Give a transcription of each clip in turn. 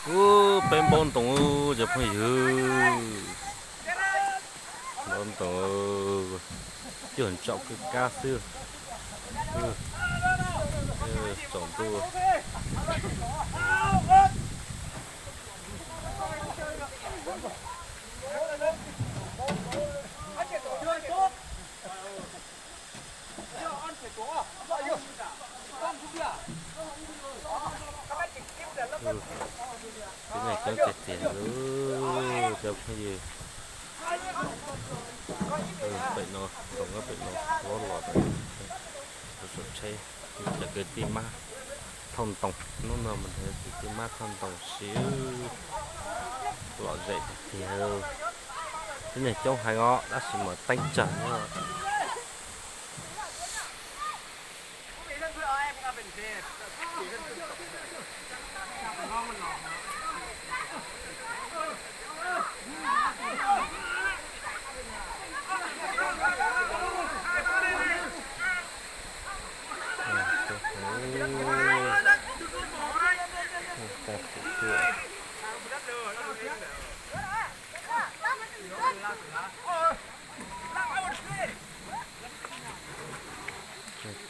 Ub, peb npaub ntoos cov phooj ywg. Npaub ntoos, cuag ntsaum kawg kab xwb. Tsaus ntuj. Tib neeg coob tiag tiag li cov phooj ywg. Pem no, nram pem no, los los rau saum tsheb, cov kwv tij mab thauj ntoos, hnub no mas cov kwv tij mab thauj ntoos siv lom zem tiag tiag. Tib neeg coob heev os, tab sis mas teeb tsawg na.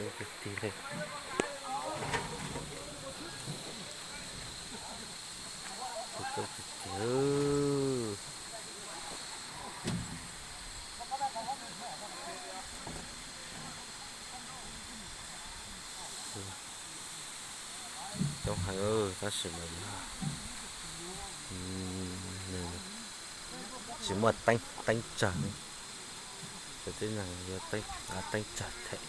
Coob tiag tiag li. Coob tiag tiag. Coob heev tab sis mas nws tsis muaj teeb tsawg. Cov tib neeg yuav teeb tsawg them.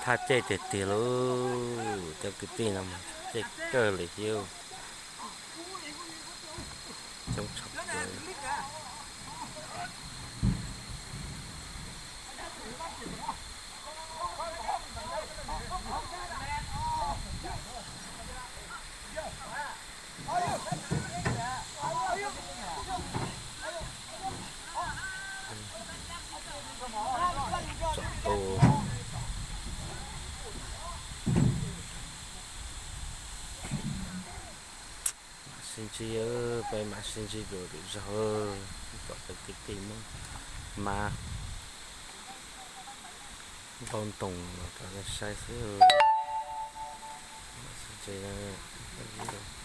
Thaj ceg tiag tiag lauj, cov kwv tij no mas thaj ceg kawg li thiab. Coob tshaj plaws. Tsom tua. Mam sib ntsib, peb mam sib ntsib dua lwm zaug, kom cov kwv tij muab mab npau ntoos los rau nej saib xwb. Mam sib ntsib.